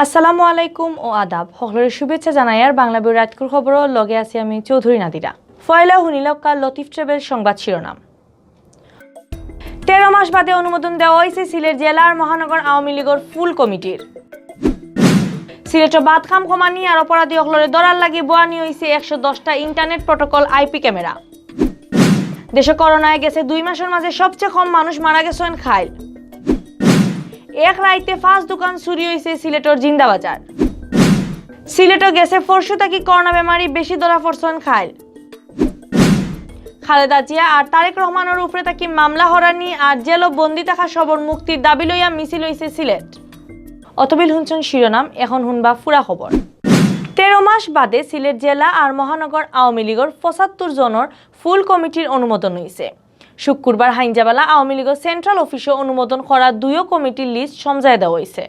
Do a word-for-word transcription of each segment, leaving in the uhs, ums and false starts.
আসসালামু আলাইকুম ও আদাব। হকলরে শুভেচ্ছা জানাইয়ার বাংলা বই রাইতকুর খবরর লগে আছি আমি চৌধুরী নাদিরা। ফয়লা হুনিলাউক্কা লতিফ ট্রেভেল সংবাদ শিরোনাম। তেরো মাস বাদে অনুমোদন দেওয়া অইছে সিলেট জেলা আর মহানগর আওয়ামী লীগর ফুল কমিটির। সিলেটো বাদ কাম কমানি আর অপরাধী অকলরে ধরার লাগি বওয়ানি অইছে একশো দশটা ইন্টারনেট প্রোটোকল আইপি ক্যামেরা। দেশো করোনায় গেছে দুই মাসর মাঝে সবচেয়ে কম মানুষ মারা গেছইন কাইল। এক রাইতে পাঁচ দোকান চুরি অইছে সিলেটর জিন্দাবাজার। সিলেটো গেছে পরশু থাকি করোনা বেমারি বেশি ধরা পড়ছইন কাইল। খালেদা জিয়া আর তারেক রহমানর উপরে থাকি মামলা হরানি আর জেলো বন্দি থাকা সবর মুক্তির দাবি লইয়া মিছিল অইছে সিলেট। অতবিল হুনছইন শিরোনাম, এখন হুনবা পুরা খবর। তেরো মাস বাদে সিলেট জেলা আর মহানগর আওয়ামী লীগর পঁচাত্তর জনর ফুল কমিটির অনুমোদন অইছে। শুক্কুরবার হাইঞ্জাবালা আওয়ামী লীগর সেন্ট্রাল অফিসো অনুমোদন করা দুইও কমিটির লিস্ট সমজায় দেওয়া অইছে।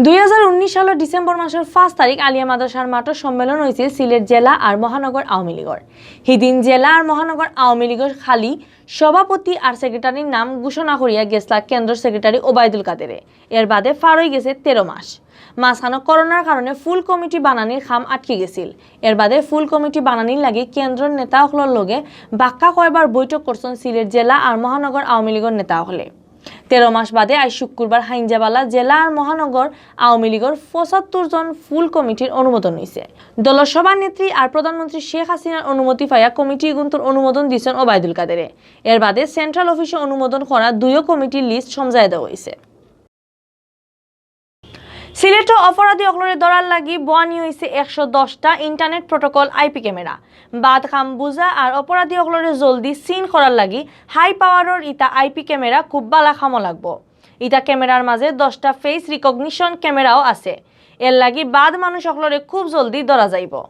দুই হাজার উনিশ সালর ডিসেম্বর মাসর পাঁচ তারিখ আলিয়া মাদ্রাসার মাঠো সম্মেলন অইছিল সিলেট জেলা আর মহানগর আওয়ামী লীগর। হিদিন জেলা আর মহানগর আওয়ামী লীগর খালি সভাপতি আর সেক্রেটারির নাম ঘোষণা করিয়া গেছলা কেন্দ্রর সেক্রেটারি ওবায়দুল কাদেরে। এর বাদে পার অই গেছে তেরো মাস। মাঝখানো করোনার কারণে ফুল কমিটি বানানির কাম আটকি গেছিল। এর বাদে ফুল কমিটি বানানির লাগি কেন্দ্রর নেতা অকলর লগে বাক্কা কয়বার বৈঠক করছইন সিলেট জেলা আর মহানগর আওয়ামী লীগর নেতা অকলে। তেরো মাস বাদে আইজ শুক্কুরবার হাইঞ্জাবালা জেলা আর মহানগর আওয়ামী লীগর পঁচাত্তর জন ফুল কমিটির অনুমোদন অইছে। দলর সভানেত্রী আর প্রধানমন্ত্রী শেখ হাসিনার অনুমতি পাইয়া কমিটি ইগুন্তর অনুমোদন দিছইন ওবায়দুল কাদেরে। এর বাদে সেন্ট্রাল অফিসো অনুমোদন করা দুইও কমিটির লিস্ট সমজায় দেওয়া অইছে। সিলেটো অপরাধী অকলরে ধরার লাগি বওয়ানি অইছে একশো দশটা ইন্টারনেট প্রোটোকল আইপি ক্যামেরা। বাদ কাম বুঝা আর অপরাধী অকলরে জলদি সিন করার লাগি হাই পাওয়ারর ইতা আইপি ক্যামেরা খুব বালা কামো লাগবো। ইতা ক্যামেরার মাঝে দশটা ফেস রিকগনিশন ক্যামেরাও আছে। এর লাগি বাদ মানুষ অকলরে খুব জলদি ধরা যাইবো।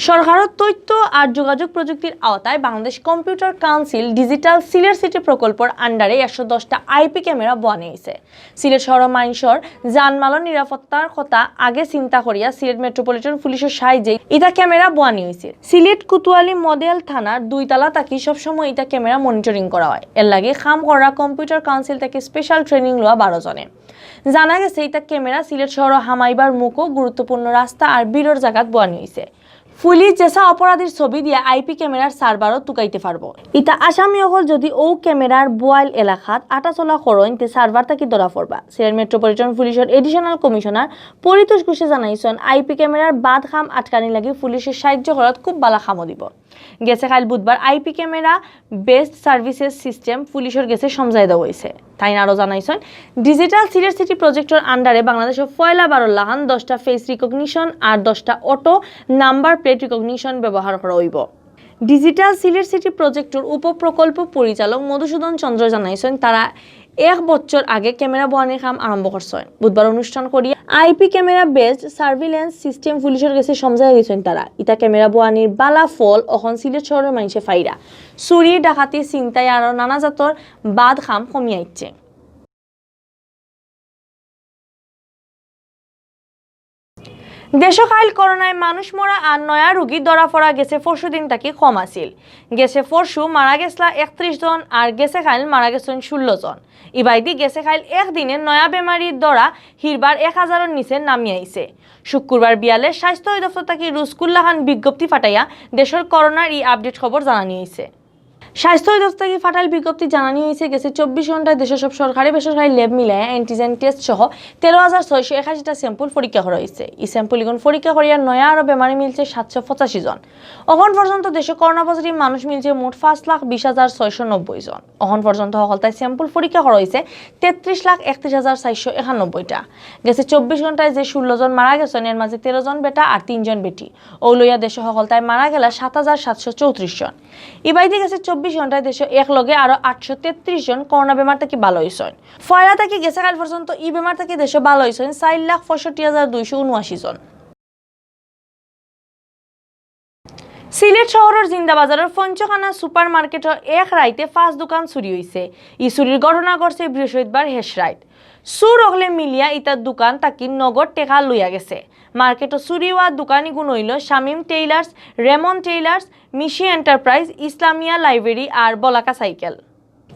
সরকারর তথ্য আর যোগাযোগ প্রযুক্তির আওতায় Bangladesh computer council digital Sylhet city প্রকল্পর আন্ডারে একশো দশটা আইপি ক্যামেরা বওয়ানি অইছে। সিলেট শহরো মাইনষর জানমালর নিরাপত্তার কথা আগে চিন্তা করিয়া সিলেট মেট্রোপলিটন পুলিশর সাহায্যে ইতা ক্যামেরা বওয়ানি অইছে। সিলেট কোতোয়ালি মডেল থানার দুই তালা থাকি সবসময় ইতা ক্যামেরা মনিটরিং করা অয়। এর লাগি কাম করা কম্পিউটার কাউন্সিল থাকি স্পেশাল ট্রেনিং লওয়া বারো জনে। জানা গেছে, ইতা ক্যামেরা সিলেট শহরো হামাইবার মুখো গুরুত্বপূর্ণ রাস্তা আর ভিড়র জাগাত বওয়ানি অইছে। পুলিশ যেসা অপরাধীর ছবি দিয়া আইপি ক্যামেরার সার্ভারও তুকাইতে পারবো। ইতা আসামি অকল যদি অউ ক্যামেরার বোয়াইল এলাকাত আটাচলা করইন, তে সার্ভার থাকি ধরা পড়বা। সিলেট মেট্রোপলিটন পুলিশর এডিশনাল কমিশনার পরিতোষ ঘোষে জানাইছইন, আইপি ক্যামেরার বাদ কাম আটকানির লাগি পুলিশর সাহায্য করাত খুব বালা কামো দিবো। গেছে কাইল বুধবার IP camera based services system পুলিশর গেছে সমজায় দেওয়া অইছে। তাইন আরও জানাইছইন, ডিজিটাল সিলেট সিটি প্রজেক্টর আন্ডারে বাংলাদেশো পয়লা বারর লাখান দশটা ফেস রিকগনিশন আর দশটা অটো নাম্বার প্লেট রিকগনিশন ব্যবহার করা অইবো। ডিজিটাল সিলেট সিটি প্রজেক্টর উপপ্রকল্প পরিচালক মধুসূদন চন্দ্র জানাইছইন, তারা এক বছর আগে ক্যামেরা বওয়ানির কাম আরম্ভ করছইন। বুধবার অনুষ্ঠান করিয়া IP camera based surveillance system পুলিশর গেছে সমজাইয়া দিছইন তারা। ইতা ক্যামেরা বওয়ানির বালা ফল অখন সিলেট শহরর মাইনষে পাইরা। চুরি, ডাকাতি, ছিনতাই আরও নানা জাতর বাদ কাম কমিয়া আইছে। দেশো কাইল করোনায় মানুষ মরা আর নয়া রুগী ধরা পড়া গেছে পরশুদিন থাকি কম আছিল। গেছে পরশু মারা গেছলা একত্রিশ জন আর গেছে কাইল মারা গেছইন ষোলো জন। ইবায়দি গেছে কাইল একদিনে নয়া বেমারি ধরা হিরবার এক হাজারর নিচে নামি আইছে। শুক্কুরবার বিয়ালে স্বাস্থ্য অধিদপ্তর থাকি রুজকুল্লাখান বিজ্ঞপ্তি ফাটাইয়া দেশর করোনার ই আপডেট খবর জানানি অইছে। স্বাস্থ্য অধিদপ্তর থাকি ফাটাইল বিজ্ঞপ্তি জানানি অইছে, গেছে চব্বিশ ঘন্টায় দেশর সব সরকারি বেসরকারি ল্যাব মিলাইয়া অ্যান্টিজেন টেস্ট সহ তেরো হাজার ছয়শো একাশিটা স্যাম্পল পরীক্ষা করা অইছে। ই স্যাম্পল ইগুন পরীক্ষা করিয়া নয়া আরও বেমারি মিলছে সাতশো পঁচাশি জন। অখন পর্যন্ত দেশো করোনা পজিটিভ মানুষ মিলছে মোট পাঁচ লাখ বিশ হাজার ছয়শো নব্বই জন। অখন পর্যন্ত হকলতায় স্যাম্পল পরীক্ষা করা অইছে তেত্রিশ লাখ একত্রিশ হাজার চারশো একানব্বইটা। গেছে চব্বিশ ঘন্টায় যে ষোলো জন মারা গেছইন, এর মাঝে তেরো জন বেটা আর তিন জন বেটি। অউ লইয়া দেশো হকলতায় মারা গেলা সাত হাজার সাতশো চৌত্রিশ জন। ইবায়দি গেছে চব্বিশ ঘন্টায় দেশো এক লগে আরও আটশো তেত্রিশ জন করোনা বেমার থাকি বালা অইছইন। পয়লা থাকি গেছে কাইল পর্যন্ত ই বেমার থাকি দেশো বালা অইছইন চাইর লাখ পঁয়ষট্টি হাজার দুইশো উনআশি জন। সিলেট শহরর জিন্দাবাজারর পঞ্চখানা সুপার মার্কেটর এক রাইতে পাঁচ দোকান চুরি অইছে। ই চুরির ঘটনা ঘটছে বৃহস্পতিবার হেশ রাইত। চুর অকলে মিলিয়া ইতা দোকান থাকি নগদ টেকা লইয়া গেছে। মার্কেটো চুরি অওয়া দোকান ইগুন অইলো শামীম টেইলার্স, রেমন টেইলার্স, মিশি এন্টারপ্রাইজ, ইসলামিয়া লাইব্রেরি আর বলাকা সাইকেল।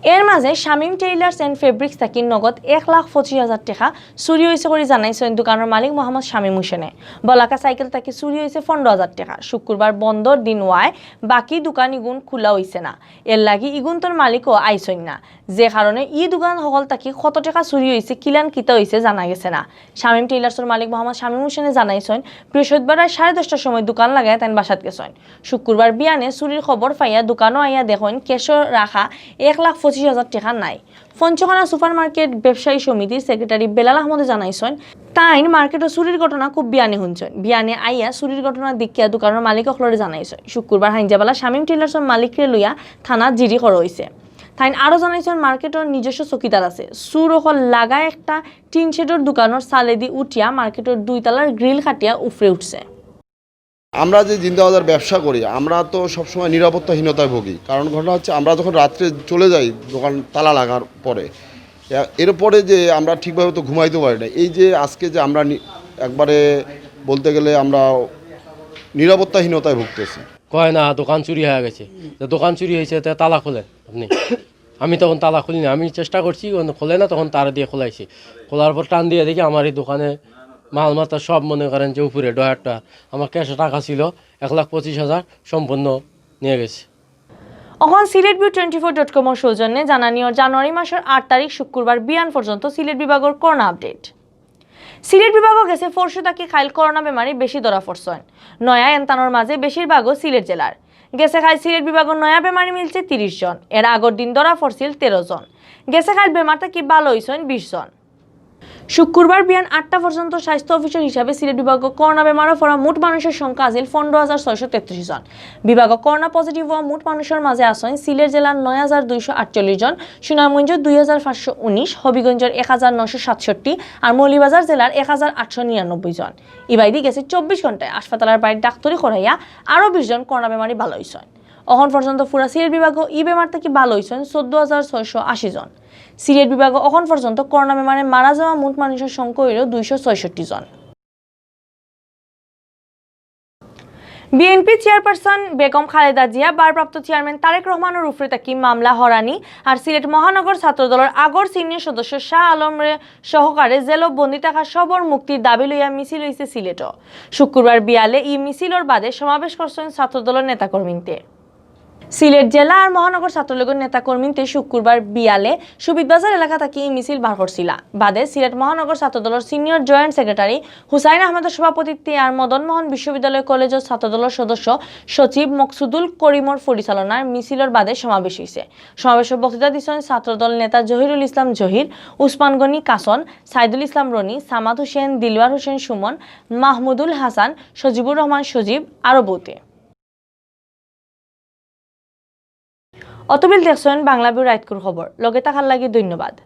এর মাঝে শামীম টেইলার্স অ্যান্ড ফেব্রিক্স থাকি নগদ এক লাখ পঁচিশ হাজার টেকা চুরি অইছে করি জানাইছইন দোকানর মালিক মোহাম্মদ শামীম হোসেনে। বলাকা সাইকেল থাকি চুরি অইছে পনেরো হাজার টেকা। শুক্রবার বন্দর দিন অওয়ায় বাকি দোকান ইগুন খোলা অইছে না, এর লাগি ইগুন্তর মালিকও আইছইন না, যে কারণে ই দোকান হকল থাকি কত টেকা চুরি অইছে, কিলান কিতা অইছে জানা গেছে না। শামীম টেইলার্সর মালিক মোহাম্মদ শামীম হোসেনে জানাইছইন, বৃহস্পতিবার রাইত সাড়ে দশটার সময় দোকান লাগাইয়া তাইন বাসাত গেছইন। শুক্রবার বিয়ানে চুরির খবর পাইয়া দোকানো আইয়া দেখইন ক্যাশো রাখা এক লাখ পঁচিশ হাজার টেকা নাই। পঞ্চখানা সুপার মার্কেট ব্যবসায়ী সমিতির সেক্রেটারি বেলাল আহমদে জানাইছইন, তাইন মার্কেটো চুরির ঘটনা খুব বিয়ানে হুনছইন। বিয়ানে আইয়া চুরির ঘটনা দেখিয়া দোকানর মালিক অকলরে জানাইছইন। শুক্রবার হাইঞ্জাবালা শামীম টেইলার্সর মালিকরে লইয়া থানাত জিডি করা অইছে। তাইন আরও জানাইছইন, মার্কেটর নিজস্ব চকিদার আছে। চুর অকল লাগা একটা টিন শেডর দোকানর চালেদি উঠিয়া মার্কেটর দুই তালার গ্রিল কাটিয়া উফরে উঠছে। আমরা যে জিন্দাবাজার ব্যবসা করি, আমরা তো সবসময় নিরাপত্তাহীনতায় ভুগি। কারণ ঘটনা হচ্ছে, আমরা যখন রাত্রে চলে যাই দোকান তালা লাগার পরে, এ- এরপরে যে আমরা ঠিকভাবে তো ঘুমাইতে পারি না। এই যে আজকে যে আমরা নি- একবারে বলতে গেলে আমরা নিরাপত্তাহীনতায় ভুগতেছি। কয় না, দোকান চুরি হয়ে গেছে। তো দোকান চুরি হয়েছে, তো তালা খোলেন আপনি। আমি তখন তালা খুলিনি, আমি চেষ্টা করছি, যখন খোলে না তখন তারা দিয়ে খোলাইছি। খোলার পর টান দিয়ে দেখি আমার এই দোকানে মাল মাত্তা সব, মনে করেন যে উপরে ডয়ার টয়ার, আমার ক্যাশে টাকা ছিল এক লাখ পঁচিশ হাজার, সম্পূর্ণ নিয়ে গেছে। অখন Sylhet view twenty four dot কমর সৌজন্যে জানানিওর জানুয়ারি মাসর আট তারিখ শুক্রবার বিয়ান পর্যন্ত সিলেট বিভাগর করোনা আপডেট। সিলেট বিভাগও গেছে পরশু থাকি কাইল করোনা বেমারি বেশি ধরা পড়ছইন। নয়া এন্তানোর মাঝে বেশিরভাগও সিলেট জেলার। গেছে কাইল সিলেট বিভাগও নয়া বেমারি মিলছে তিরিশ জন, এর আগর দিন ধরা পড়ছিল তেরো জন। গেছে কাইল বেমার থাকি ভালো অইছইন বিশ জন। শুক্রবার বিয়ান আটটা পর্যন্ত স্বাস্থ্য অফিসর হিসাবে সিলেট বিভাগও করোনা বেমারও পড়া মোট মানুষর সংখ্যা আছিল পনেরো হাজার ছয়শো তেত্রিশ জন। বিভাগও করোনা পজিটিভ অওয়া মোট মানুষর মাঝে আছইন সিলেট জেলার নয় হাজার দুইশো আটচল্লিশ জন, সুনামগঞ্জর দুই হাজার পাঁচশো উনিশ, হবিগঞ্জর এক হাজার নয়শো সাতষট্টি আর মৌলভীবাজার জেলার এক হাজার আটশো নিরানব্বই জন। ইবাইদি গেছে চব্বিশ ঘন্টায় হাসপাতালর বাইরে ডাক্তারি করাইয়া আরও বিশ জন করোনা বেমারি ভালো অইছইন। অখন পর্যন্ত পুরা সিলেট বিভাগও ই বেমার থাকি ভালো অইছইন চোদ্দ হাজার ছয়শো আশি জন। সিলেট বিভাগও অখন পর্যন্ত করোনা বেমারে মারা যাওয়া মোট মানুষর সংখ্যা অইল দুইশো ছয়ষট্টি জন। বিএনপি চেয়ারপারসন বেগম খালেদা জিয়া ভারপ্রাপ্ত চেয়ারম্যান তারেক রহমানর উপরে থাকি মামলা হরানি আর সিলেট মহানগর ছাত্রদলর আগর সিনিয়র সদস্য শাহ আলমরে সহকারে জেলো বন্দী থাকা সবর মুক্তির দাবি লইয়া মিছিল অইছে সিলেটও। শুক্রবার বিয়ালে ই মিছিলর বাদে সমাবেশ করছইন ছাত্রদলর নেতাকর্মীন্তে। সিলেট জেলা আর মহানগর ছাত্রলীগর নেতাকর্মীন্তে শুক্রবার বিয়ালে সুবিদ বাজার এলাকা থাকি ই মিছিল বার করছিলা। বাদে সিলেট মহানগর ছাত্রদলর সিনিয়র জয়েন্ট সেক্রেটারি হুসাইন আহমেদর সভাপতিত্বে আর মদন মোহন বিশ্ববিদ্যালয় কলেজর ছাত্রদলর সদস্য সচিব মকসুদুল করিমর পরিচালনার মিছিলর বাদে সমাবেশ অইছে। সমাবেশে বক্তৃতা দিছইন ছাত্রদল নেতা জহিরুল ইসলাম জহির, উসমান গনি কাসন, সাইদুল ইসলাম রনি, সামাদ হোসেন, দিলওয়ার হোসেন সুমন, মাহমুদুল হাসান, সজিবুর রহমান সজীব আরও বউতে। অতবিল দেখছইন বাংলা ভিউ রাইতকুর খবর। লগে থাকার লাগি ধন্যবাদ।